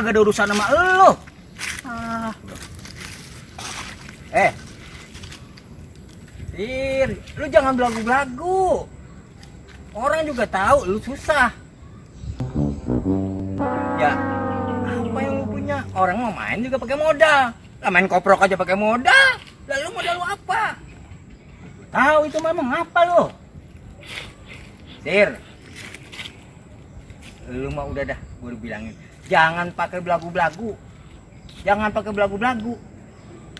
kagak ada urusan sama elu. Ah. Sir, lu jangan belagu-belagu. Orang juga tahu lu susah. Ya, apa yang lu punya? Orang mau main juga pakai modal. Lah main koprok aja pakai modal. Lalu modal lu apa? Tahu itu memang apa lu? Sir, lu mah udah dah, gue udah bilangin. Jangan pakai belagu-belagu. Jangan pakai belagu-belagu.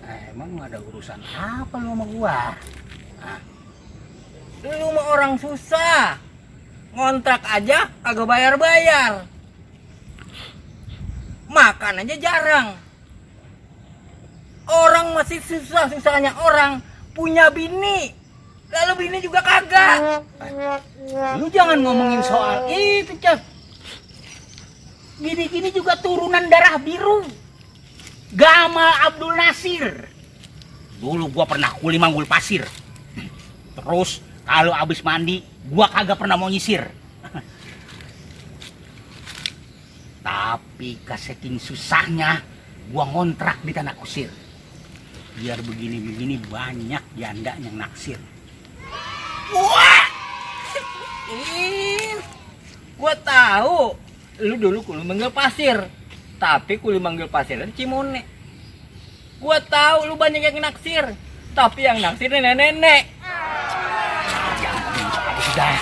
Emang ada urusan apa lu sama gua? Nah, lu mah orang susah. Ngontrak aja kagak bayar-bayar. Makan aja jarang. Orang masih susah-susahnya orang punya bini. Lalu bini juga kagak. Lu jangan ngomongin soal itu, Cak. Gini-gini juga turunan darah biru. Gamal Abdul Nasir. Dulu gua pernah kuli manggul pasir. Terus kalau abis mandi gua kagak pernah mau nyisir. Tapi saking susahnya gua ngontrak di tanah kusir. Biar begini-begini banyak janda yang naksir. Wah! Gua tahu lu dulu kuli manggil pasir. Tapi kuli manggil pasir di Cimone. Gua tahu lu banyak yang naksir. Tapi yang naksir nenek-nenek. Sudah,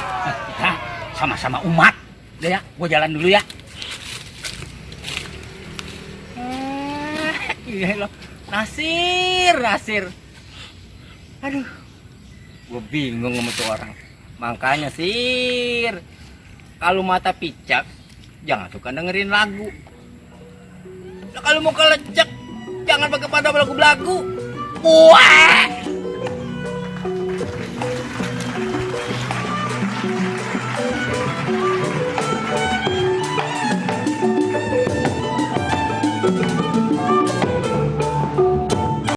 kita sama-sama umat. Udah ya, gua jalan dulu ya. Iya loh, Nasir. Aduh, gua bingung sama tuh orang. Makanya Sir, kalau mata picak, jangan suka dengerin lagu. Nah, kalau mau kelecek, jangan pakai pada belagu-belagu. Wah!